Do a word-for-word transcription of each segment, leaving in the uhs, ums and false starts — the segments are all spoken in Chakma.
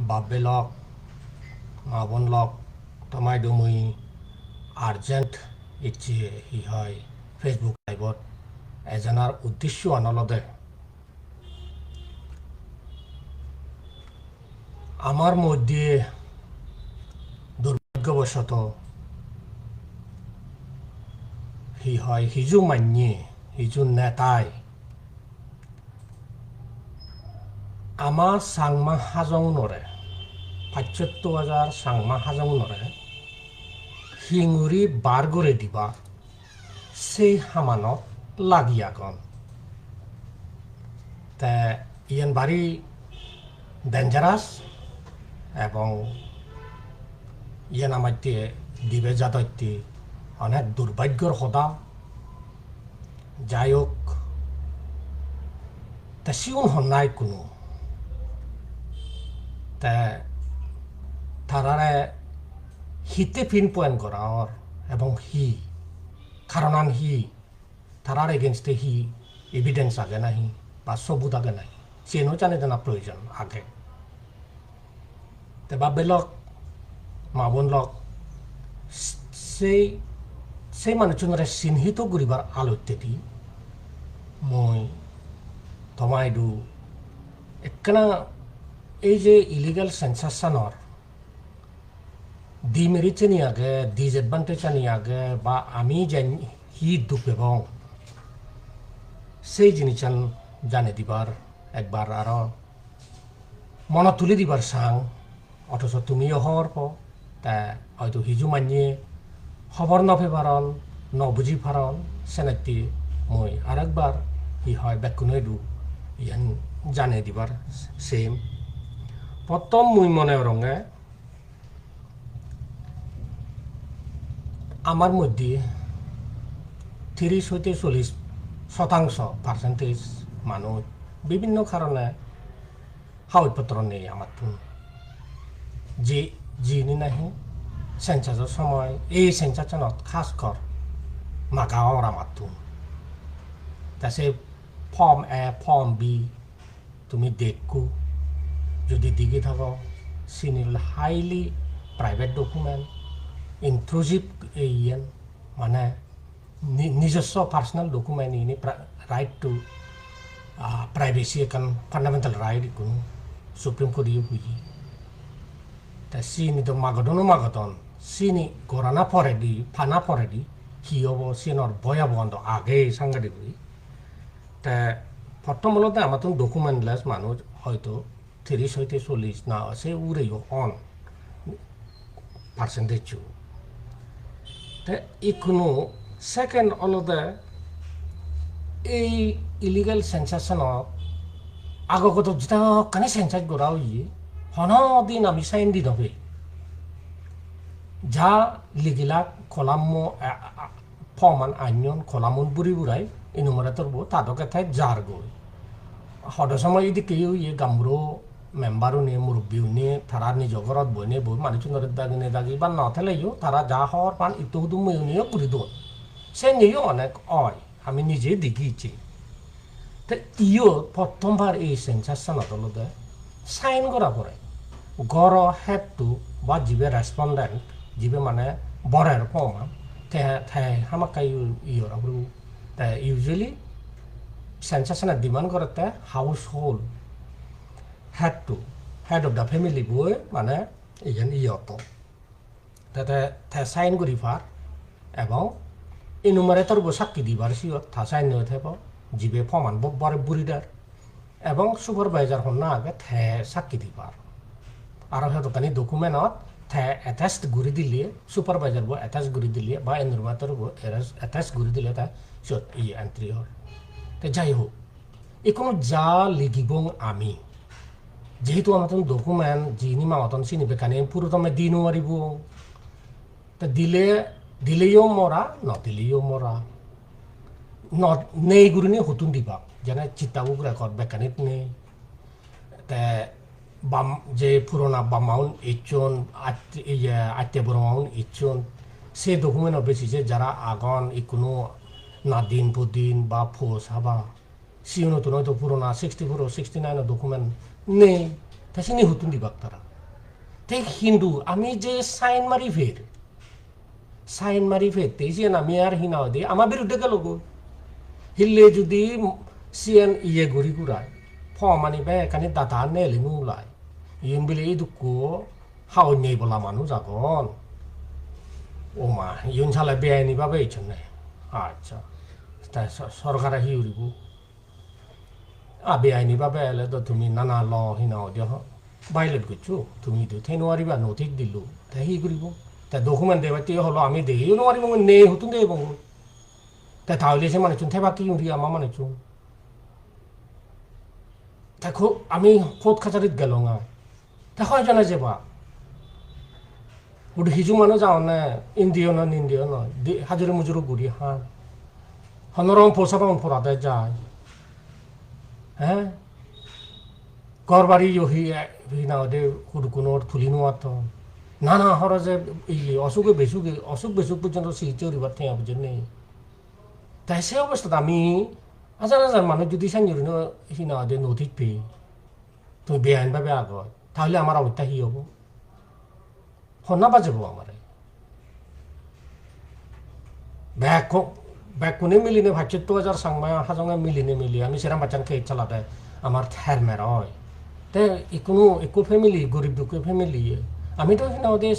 Bap-bei lok, ma-bon lok, tomaidu mui urgent icche hi hoi Facebook live-ot ejanar uddessoan olode, amar moddhe durbhagyobosoto hi hoi, hiju manye, hiju netai ama Changma Hajongunore, pachsotto hajar Changma Hajongunore hinguri bar guri diba, sei hamanot lagi agon. Te iyen bari dangerous, ebong iyen amatte dibe jadotte onek durbhagyor hoda. Jai hok, te sigun honna ikkunu, te tarare hitte pinpoint gora or ebong hi karonan, hi tarar against-e hi evidence age nahi ba sobut age nahi, siyeno jani jana proyojon age. Te bap-bei lok, ma-bon lok, sei, sei manuchunore sinhito guribar alottedi mui tomaidu ekkena ei je illegal census-anor demerit-ani age, disadvantage-ani age, ba ami jen hi duk pebong, sei jinissan jane dibar ekbar aro monot tuli dibar sang. Othoso tumiyo hobor po, te hoito hiju manye hobor no pe paron, no buji paron, senette mui arekbar hi hoi bekkuno idu iyan jane dibar sem. Pottom mui mone goronge, amar moddhe tiris hoite chollish sotangso, percentage, manuj bibinno karone hagoj potro nei amattun. Je, jini nahi census-o somoy, ei census-anot khas kor maga or amattun. Ta se Form A, Form B, tumi dekko, jodi digi thago, sini highly private document, intrusive, iyen, mane ni-, nijosso personal document, ini pra-, right to, ah, privacy ekkan fundamental right ikkunu Supreme Court-e hoye. Ta sini do magodon o magodon, sini gorana poredi, pana poredi, hi obo, siyenor bhoyabohan do age sangadi guri. Te pottom olode amattun documentless manuj hoito tiris hoite chollish na se ugureyo on percentage-o. Te ikkunu second olode ei illegal census-anot agogodo jedokkani census gora oye, hono din ami sign di no pei. Ja ligilak column-o, a, a, a, form-an anyon, column-un buri burai enumerator-bo ta dokke te jargoi. Hodo somoy idikke oye, gamburo member-une, murubbi-une, tara nijo gorot boine boi manuchunore dagine dagi ba no theleyo, tara ja hobor pan itto hudu mui-uneyo guri don. Seniyo onek oi, ami nije degi ecche. Te iyot pottombar ei census-anot olode sign gora pore. Goro head-to ba jibe respondent, jibe mane borer form-an, te, te hamakkai iyo, iyo ora puribo. Te usually census-ane demand gorette household head-to, head of the family boi, mane iyen iyot. Te, te, te sign guri par ebong enumerator-bo sakki dibar siyot ta sign-oi thebo, jibe form-an bo-, bore buri der. Ebong supervisor honna age te sakki dibar. Aro hedokkani document-ot te attest guri dile, supervisor-bo attest guri dile ba enumerator-bo attest guri dile te siyot iye entry or. Te jai hok, ikkunu ja ligibong ami, jehetu amattun document jini magodon sini bekkani puro tome di no paribong. Te dile, dileyo mora, no dileyo mora. No, nei gurinei huttun dibak. Jene chitta ugure kor bekkanit nei. Te bam, je purona bap-maun ecchon, at-, iye, atte bor-maun ecchon. Se document-o basis-e jara agon, ikkunu nadin pudin ba po saba, siunottun hoito purona sixty-four, sixty-nine-o document nei. Te sini huttun dibak tara? Ei hintu ami je sign mari pher, sign mari pher, te siyen ami ar hi nang hoide ama biruddhe gelo goi. Hille judi siyen iye guri gurai, form ani bekkani data neli nulai. Iyen bile idukko ha onnei bola manuj agon. O ma, iyun sale beaini bhabe ecchonne. Accha. Ta so-, sorkare hi guribo? A, beaini bhabe ele do tumi nana law hi nang hoide ho-, violate goccho. Tumi idu thei nw pariba, notice dillo. Te hi guribo? Te document debatte holo ami deyo nw paribong, nei huttun debong. Te tahole se manuchun thebak hi guri ama manuchun? Te khu-, ami court kacharit gelong ai. Te hoi jone jeba? Hudu hiju manuj agonne, India noi, India noi, di-, hajuru mujuru guri han. Hono rong posa paun porade jai. He? Ghor bari yo hi, hi nang hoide hudukkunor tuli nw atton. Nana horoje iye, osuge besuge, osuk besuk porjonto sikitsa guribar tenga poije nei. Te se obostat ami hajar hajar manuj judi sanjurino hi nang hoide notice pei, tumi beain bhabe agot, tahole amar obosta hi obo? Honna bajebo amare? Bekku-, bekkune miline pachsotto hajar Changma Hajonge miline mili ami seran bachan case chalade amar thermer oi. Te ikkunu ekko family, gorib dukki family, ami do hi nang hoide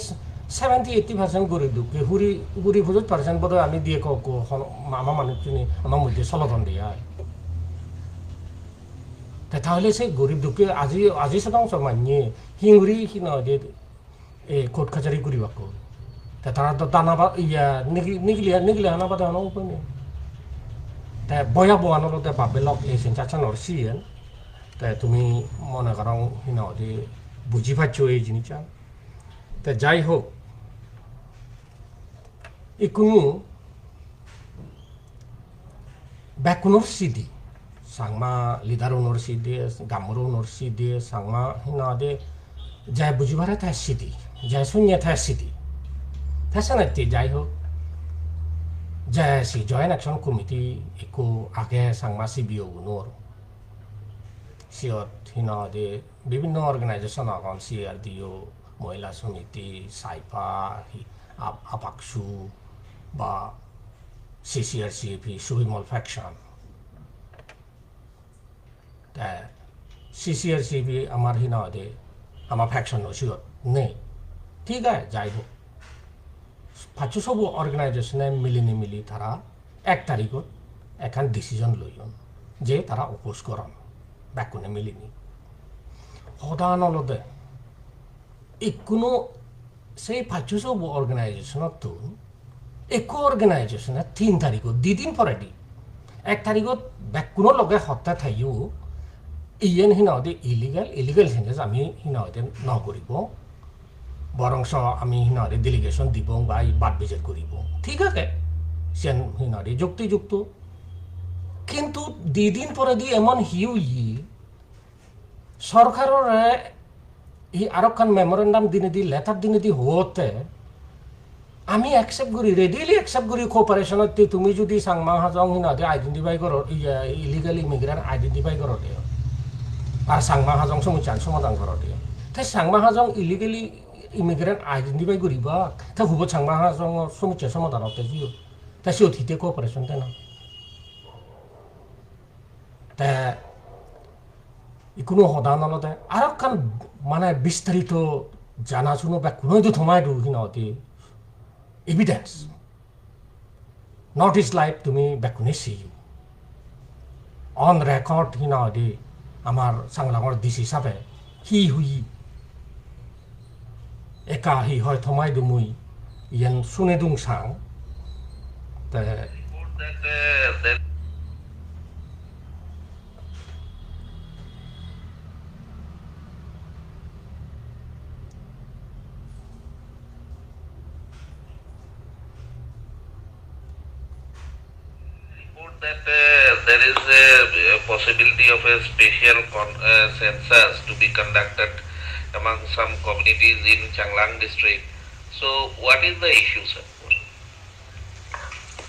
seventy eighty percent gorib dukki, huri, huri pojoj percent bodoi ami diye ko, ko hon-, ama manuchchune ama moddhe solodon de ai. Te tahole se gorib dukki aji, aji sodongso manye hinguri hi nang hoide e court kachari guribakkoi. Te tara do dana ba-, iya, nigi-, nigili, nigili hana bade hono upai nei. Te boya boyan olode bab belok ei sensasanor siyen. Te tumi mone gorong hi nang hoide buji paccho ei jinissan. Te jai hok, ikkunu bekkunor sidi, Changma leader unor sidi, gammuro unor sidi, Changma hi nang hoide je buji pare te sidi, je sunye te sidi. Te senotte jai hok, je si Joint Action Committee ekko age Changma C B O gunor. Siyot hi nang hoide bibinno organization agon, C R D O, Mohila Samiti, saipa, hi, Ap-, APCSU, ba C C R C P, Subimol faction. Te C C R C P amar hi nang hoide, ama faction o siyot nei. Thik age, jai hok. Paccho sobo organization e milinei mili tara ek tarigot ekkan decision loyon je tara oppose goron bekkune milinei. Hodan olode ikkunu sei paccho sobo organization-ottun ekko organization-e tin tarigot, di din poredi, ek tarigot bekkuno loge hotte thaiyo, iyen hi nang hoide illegal, illegal sentence ami hi nang hoide no guribo. Borongso ami hi nang hoide delegation dibong ba ei bad bijer guribong. Thik age, siyen hi nang hoide jukti jukto. Kintu di din poredi emon hi oye, sorkarore hi arokkan memorandum dinedi, letter dinedi hotte, ami accept guri, readily accept guri cooperation otte tumi judi Changma Hajong hi nang hoide identify goro, iya, illegal immigrant identify gorode. Ar Changma Hajong somossyan somadhan gorode. Te Changma Hajong illegally immigrant identify guribak, te hubo Changma Hajong somossya somadhan otte jiyo. Te siyot hitte cooperation dena? Te ikkunu hodan olode arokkan mane bistarito jana suno bekkuno idu thoma idu hi nang hoide evidence. North East Live tumi bekkune seyo. On record hi nang hoide amar Changlangor D C sabe hi hui ekka hi hoi thoma idu mui iyen sune dung sang. Te report that, uh, that report that, uh, there is a, a possibility of a special con-, uh, census to be conducted among some communities in Changlang district. So, what is the issue, sir?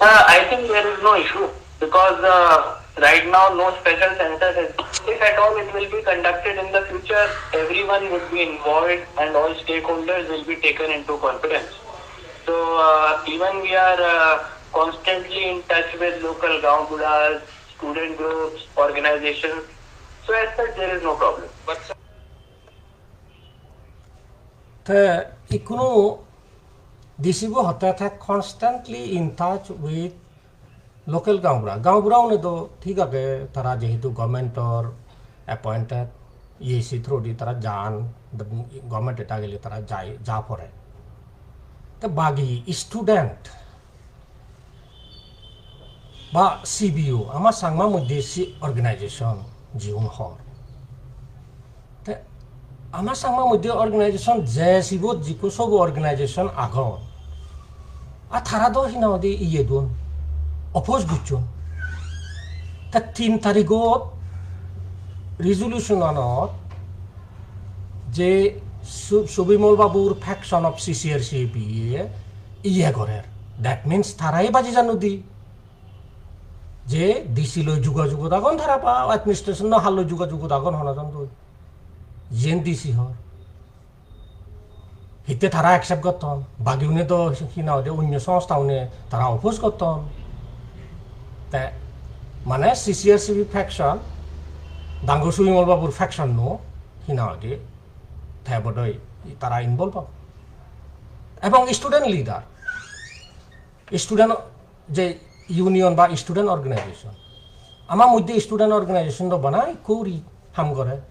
Uh, I think there is no issue because, uh, Right now, no special census is. If at all it will be conducted in the future, everyone would be involved and all stakeholders will be taken into confidence. So, uh, even we are uh, constantly in touch with local Gaon Buras, student groups, organizations. So, as such, there is no problem. But Te ikkunu D C bo hotte te constantly in touch with local gaonbura. Gaonbura une do thik age, tara jehetu government or appointed E A C through di tara jan, government eta gele tara jai, ja pore. Te bagi student ba C B O, ama Changma moddhe si organization jiun hor. Te ama Changma moddhe organization je sibot jikko sobo organization agon. A tara do hina hoide iye don, oppose gocchon. Te tin tarigot resolution anot je Su-, Subimol Babur faction of C C R C P iye gorer. That means tarai baji jano di. Je D C loi jugajugot agon tara ba administration no halloi jugajugot agon hono jon doi. Jen D C hor. Hitte tara accept gotton. Bagiune do hina hoide onyo songstha une tara oppose gotton. Te mane C C R C P faction, Dangu Subimol Babur faction no hina hoide te bodoi tara involve agon. Ebong student leader, student je union ba student organization. Ama moddhe student organization do bana ekko guri ham gore.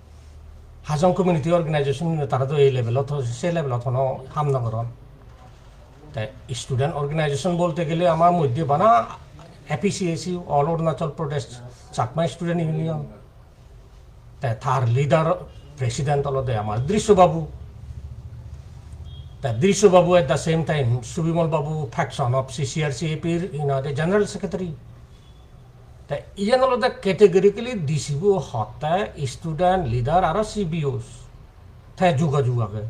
Hajong community organization tara do ei levelot, se levelot hono ham no goron. Te student organization bolte gele ama moddhe bana A P C A C, All Arunachal Pradesh Chakma Student Union. Te tar leader, president olode amar Drisho Babu. Te Drisho Babu at the same time Subimol Babu faction of C C R C P r, you know, the general secretary. Te iyen olode categorically D C bo hotte student leader aro C B Os. Te jugajug age.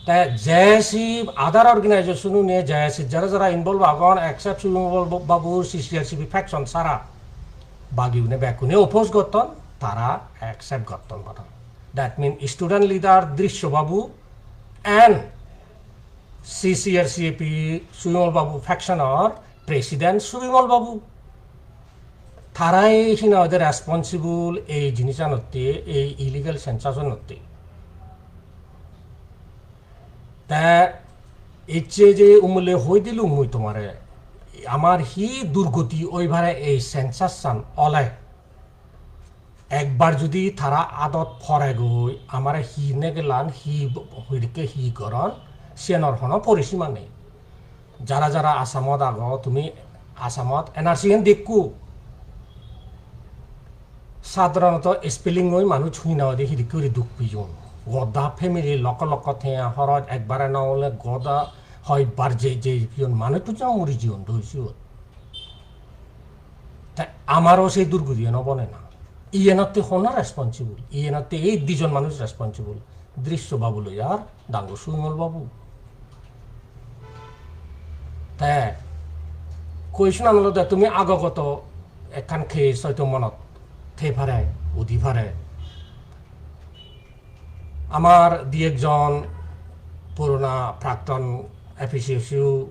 Te J S C other organization une, J S C jara jara involve agon, except Subimol Babu C C R C P faction sara, bagi une bekkune oppose gotton, tara accept gotton bana. That mean student leader Drisho Babu and C C R C P Subimol Babu faction or president Subimol Babu. Tarai hina hoide responsible ei jinisanotte, ei illegal census-onotte. Te icche je umule hoi dilung mui tomare, amar hi durgoti oi pare ei census-an ole. Ekbar judi tara adot poregoi, amare hi negelan, hi hoidikke hi goron, siyanor hono porisima nei. Jara jara Assamot ago, tumi Assamot N R C-an dekko. Sadharonoto spelling-oi manuj hina hoide hidikke guri duk peyon. Goda family lokko lokko tenga horoj, ekbare no ole goda hoi bar je je peyon, manuj to jang muri jeyon doi siyot. Te amaro se durgutiyan obo ne na? Iyenotte honna responsible? Iyenotte ei dijon manuj responsible. Drisho Babu loi ar Dangu Subimol Babu. Te question-an olode tumi agogoto ekkan case hoito monot thei pare, udi pare. Amar di ekjon purona prakton A P C S U,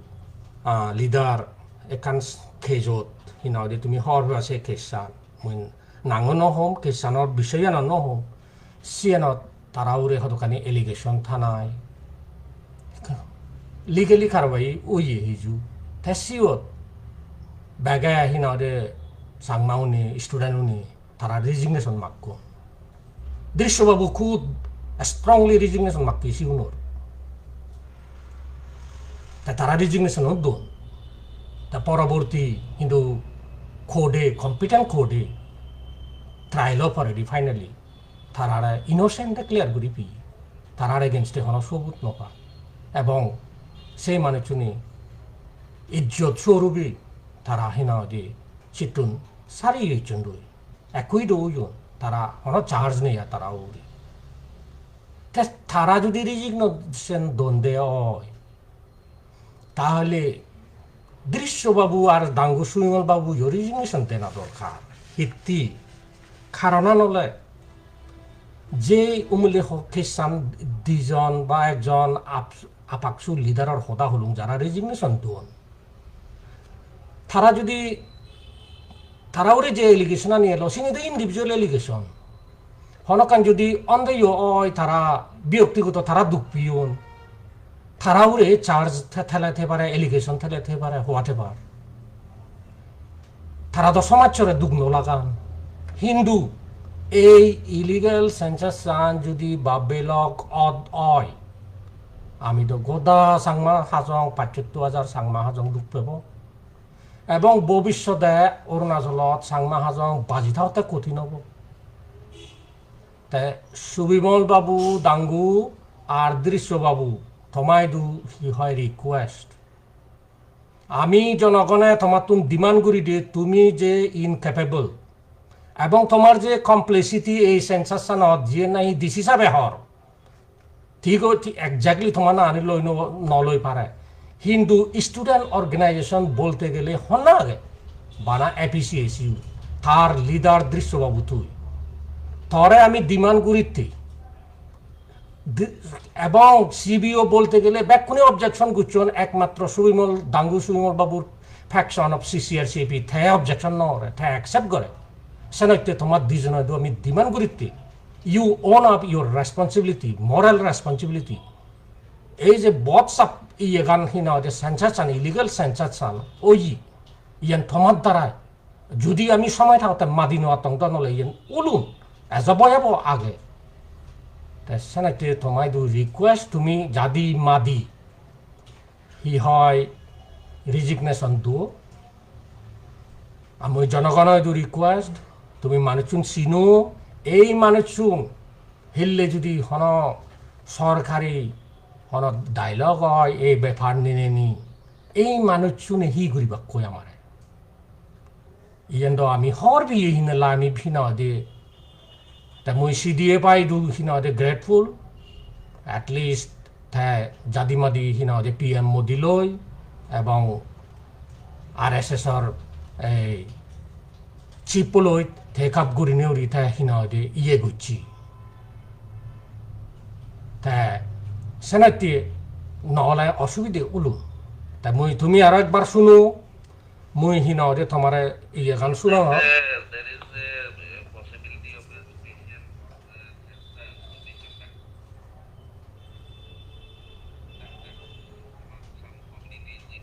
ah, leader ekkan case-ot, hina hoide tumi hobor peba se case-an. Mui nango no hom, case-anor bisoyano no hom. Siyanot tara ugure hodokkani allegation thanai. Legally karwai oye hiju. Te siyot bege hina hoide Changma uni, student uni, tara resignation makkon. Drisho Babu khud strongly resignation makke sigunor. Te tara resignation-o don. Te poroborti hintu court-e, competent court-e trial-o poredi finally tarare innocent declare guri peye. Tarar against-e hono sobut no pa. Ebong sei manuchchune ijjot sorubi tara hina hoide sittun sari ecchon doi. Ekkui do oyon, tara hono charge nei ar tara ugure. Te tara judi resignation don de oi, tahole Drisho Babu ar Dangu Subimol Babu yo resignation dena dorkar. Hitti karonan ole je umuli ho-, Christian dijon ba ekjon ap-, APCSU leaderor hoda holung, jara resignation duon. Tara judi, tara ugure je allegation ani elo, sini do individual allegation. Honokkan judi ondeyo oi, tara biyoktigoto, tara duk peyon, tara ugure charge the-, thele thei pare, allegation thele thei pare, whatever. Tara do somajjore duk no lagan. Hintu ei illegal census-an judi ba belok ot oi, ami do goda Changma Hajong, pachsotto hajar Changma Hajong duk pebo. Ebong bobissote Arunachalot Changma Hajong baji thagotte kothin obo. Te Subimol babu dangu ar Drisho babu, toma idu hi hoi request. Ami jonogone tomattun demand guri de, tumi je incapable ebong tomar je complicity ei census-anot, je nahi D C sabe hor, thik o-, thik exactly tomar nangani loi no, no loi pare. Hintu student organization bolte gele honna age? Bana A P C S U, tar leader Drisho babu tui. Tore ami demand guritte. Di-, ebong C B O bolte gele bekkune objection gocchon, ekmatro Subimol, dangu Subimol babur faction of C C R C P te objection no gore, te accept gore. Senotte tomar dijonoidu ami demand guritte, you own up your responsibility, moral responsibility. Ei je bots of iyegan, hi nang hoide, census-an, illegal census-an oye, iyen tomar darai. Judi ami somoi thagotte madi no attong, don ole iyen ulun ejo boyabo age. Te senotte tomaidu request, tumi jadi madi, hi hoi, resignation duo. Ar mui jonogonoidu request, tumi manuchun sino, ei manuchun hille judi hono sorkari hono dialogue oi ei bepar nineni, ei manuchune hi guribakkoi amare? Iyen do ami hor biye hinela ami, hi nang hoide. Te mui C D F I du, hi nang hoide, grateful. At least te jadi madi, hi nang hoide, P M Modi loi ebong R S S or ei chief loi take up gurinei uri te, hi nang hoide, iye gocche. Te senotte no ole osubide ulun. Te mui, tumi aro ekbar suno, mui, hi nang hoide, tomare iyegan sunongor. There is a, there is a possibility of a special, uh, census to be conducted among some communities in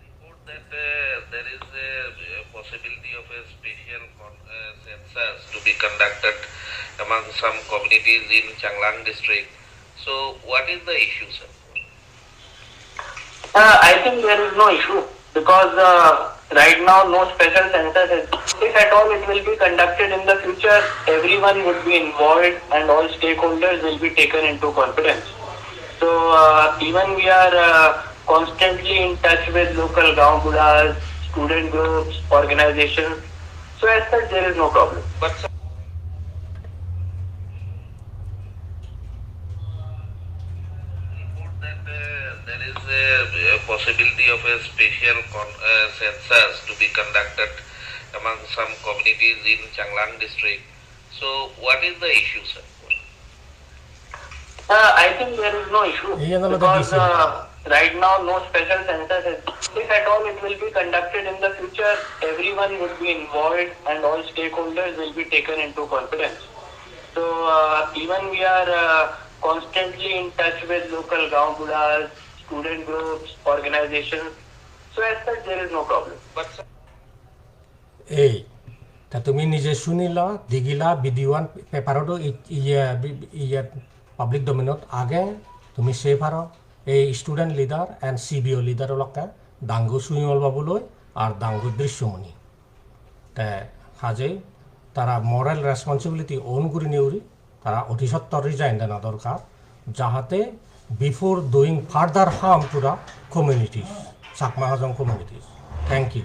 report that, uh, there is a, a possibility of a special con-, uh, census to be conducted among some communities in Changlang district. So, what is the issue, sir? Uh, I think there is no issue because, uh, right now no special census is. If at all it will be conducted in the future, everyone would be involved and all stakeholders will be taken into confidence. So, uh, even we are, uh, constantly in touch with local gaon budas, student groups, organizations. So as such, there is no problem. But sir, report that, uh, there is a, a possibility of a special con-, uh, census to be conducted among some communities in Changlang district. So, what is the issue, sir? Uh, I think there is no issue because, uh, right now no special census is. If at all it will be conducted in the future, everyone would be involved and all stakeholders will be taken into confidence. So, uh, even we are, uh, constantly in touch with local gaon budas, student groups, organizations. So as such, there is no problem. But sir, ei, te tumi nije sunila, digila, video-an paper-ot do i-, iye, bi-, iye, public domain-ot age, tumi sei paro. Ei student leader and C B O leader olokke dangu Suimol babu loi ar dangu Drishyamuni. Te hajei tara moral responsibility own gurinei uri tara oti sottor resign dena dorkar, jahate before doing further harm to the communities, Chakma Hajong communities. Thank you.